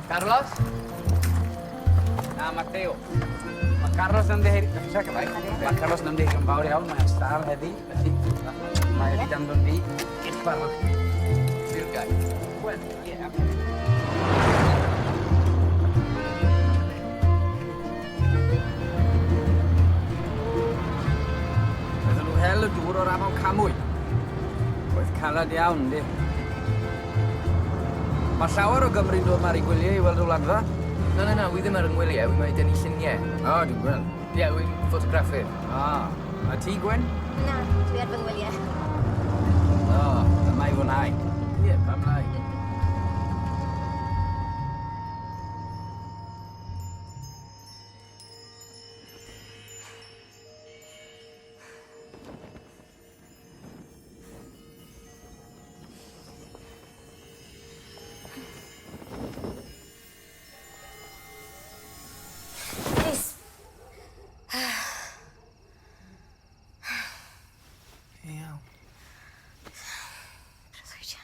Carlos? Na, Mateo. Mae Carlos yn ymddiheuro... Siarad Cymraeg. Mae Carlos yn ymddiheurio'n fawr iawn. Mae'n sâl heddi, felly mae wedi danfon fi i'ch barod chi. Fi'r guy. Wel, ie. Roedden nhw hel y dŵr o'r afon Camwy. Oedd calad iawn, yndi? Mae llawer o Gymry'n dod 'ma ar eu gwyliau i weld y Wladfa. Na, na, na, wi ddim ar 'y ngwyliau, wi 'ma i dynnu lluniau. O, dwi'n gweld. Ie, wi'n ffotograffydd. O, a ti, Gwen? Na, dwi ar fy ngwyliau. O, yma i fwynhau. Ie, pam lai? Rhys. Iawn. Breuddwydio.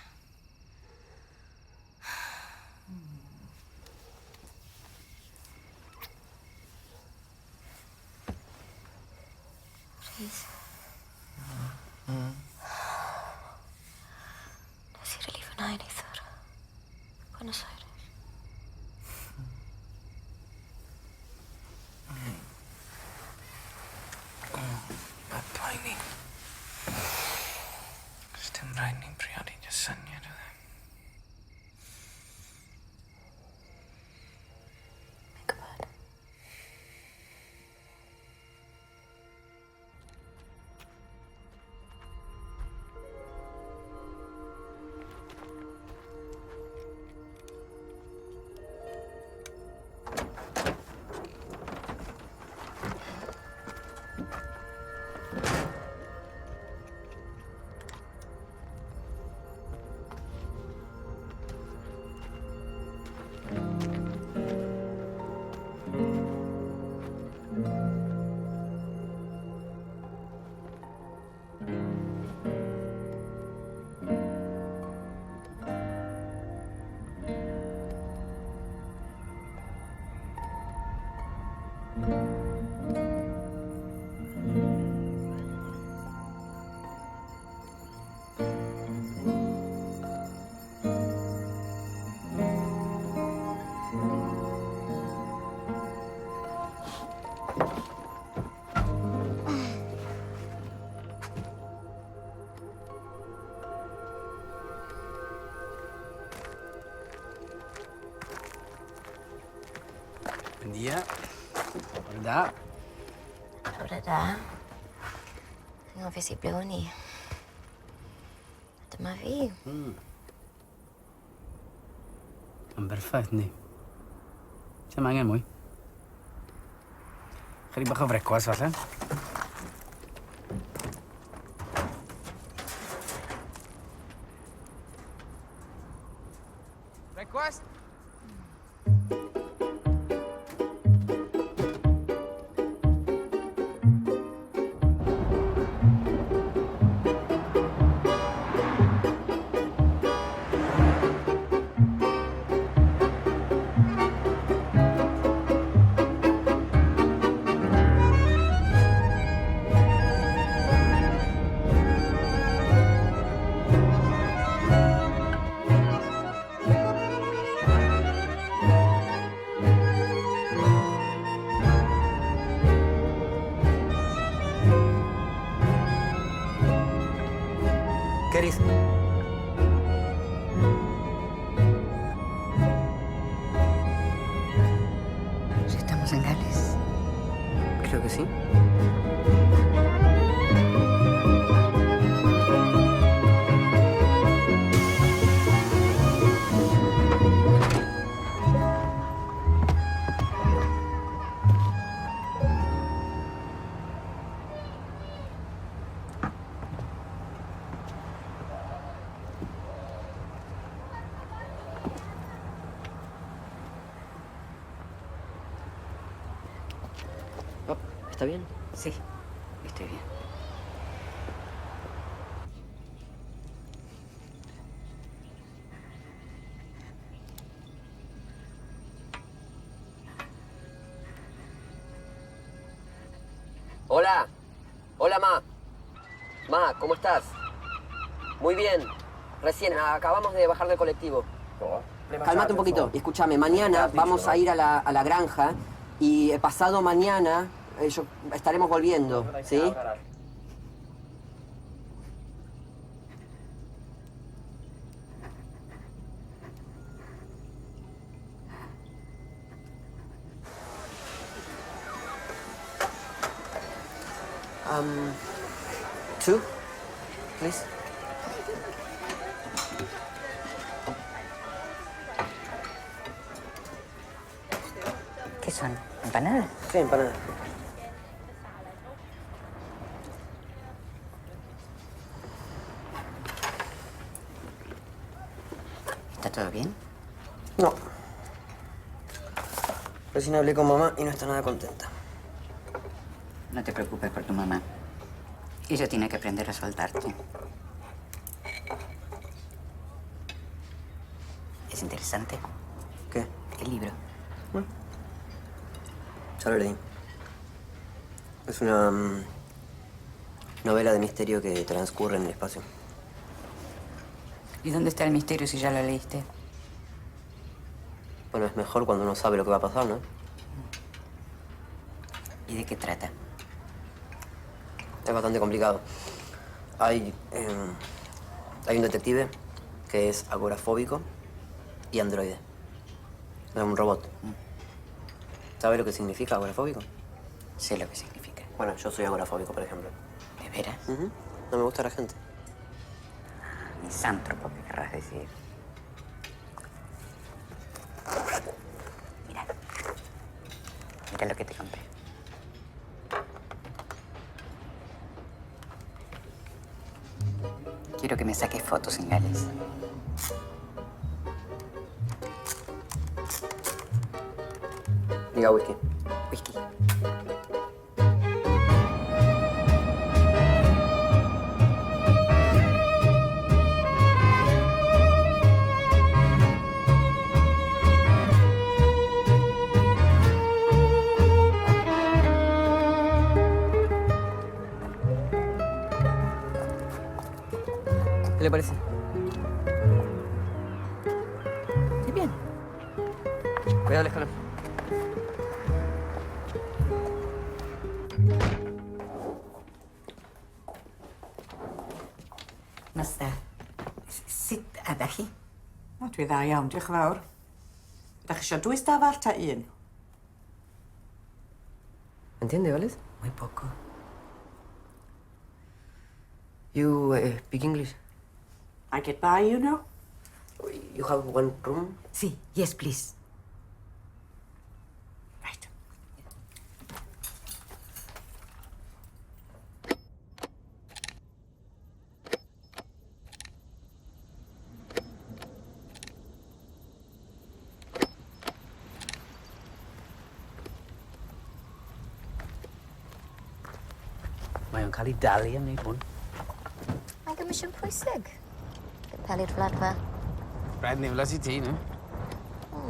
Rhys. Mm. Nes i rili fwynhau neithiwr. Buenos Aires. Mm. O, paid poeni. Sdim rhaid ni'n priodi jyst syniad oedd e. Fi'n gwybod. Buen dia. Bore da. Bore da. Anghofio i ble o'n i. A dyma fi. Mm. Yn berffaith, yndi? Sdim angen mwy. Chydig bach o frecwas, falle. Brecwast? Cerys. ¿Ya estamos en Gales? Creo que sí. Oh, ¿Está bien? Sí, estoy bien. Hola. Hola, ma. Ma, ¿cómo estás? Muy bien. Recién acabamos de bajar del colectivo. Calmate un poquito. Y escúchame, mañana vamos a ir a la granja y pasado mañana estaremos volviendo, ¿sí? Two, please. ¿Qué son? ¿Empanadas? Sí, empanadas. ¿Está todo bien? No. Recién hablé con mamá y no está nada contenta. No te preocupes por tu mamá. Ella tiene que aprender a soltarte. Es interesante. ¿Qué? El libro. Ya lo leí. Es una novela de misterio que transcurre en el espacio. ¿Y dónde está el misterio si ya lo leíste? Bueno, es mejor cuando uno sabe lo que va a pasar, ¿no? ¿Y de qué trata? Es bastante complicado. Hay un detective que es agorafóbico y androide. Es un robot. ¿Sabe lo que significa agorafóbico? Sé lo que significa. Bueno, yo soy agorafóbico, por ejemplo. ¿De veras? Uh-huh. No me gusta la gente. Misántropo, ¿qué querrás decir? Mira. Mira lo que te compré. Quiero que me saques fotos en Gales. Diga whisky. Whisky. ¿Qué le parece? Estoy bien. Cuidado el escalón. Nos da. Sut ydych chi? O, dwi dda iawn, diolch yn fawr. Ydych chi eisiau dwy stafell ta un? ¿Entiende, Vales? Muy poco. You speak English? I get by, you know. You have one room? Sí, yes, please. Right. Mae o'n cael ei dalu am wneud hwn. Mae'n gomisiwn pwysig. Capelu'r Wladfa. Rhaid ddiflas i ti, no?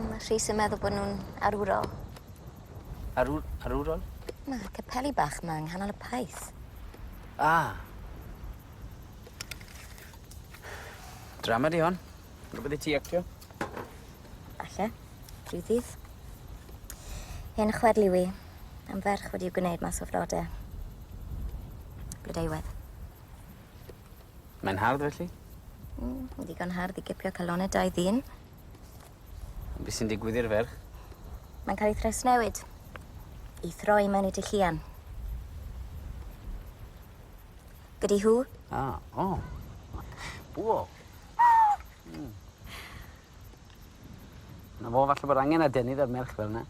Mae Rhys yn meddwl bod nhw'n arwrol. Arwrol? Na, capeli bach ma yng nghanol y paith. Ah. Drama di hon. Rhywbeth i ti actio? Falle. Rhyw ddydd. Hen chwedl yw i. Am ferch wedi'w gwneud mas o flodau. Blodeuwedd. Mae'n hardd felly? Ddigon hardd i gipio calonau dau ddyn. Beth sy'n digwydd i'r ferch? Mae'n cael ei thrawsnewid. I throi mewn i dylluan. Gyda hw? Ah, o. Wo. Na fo, falle bod angen adenydd ar merch fel yna.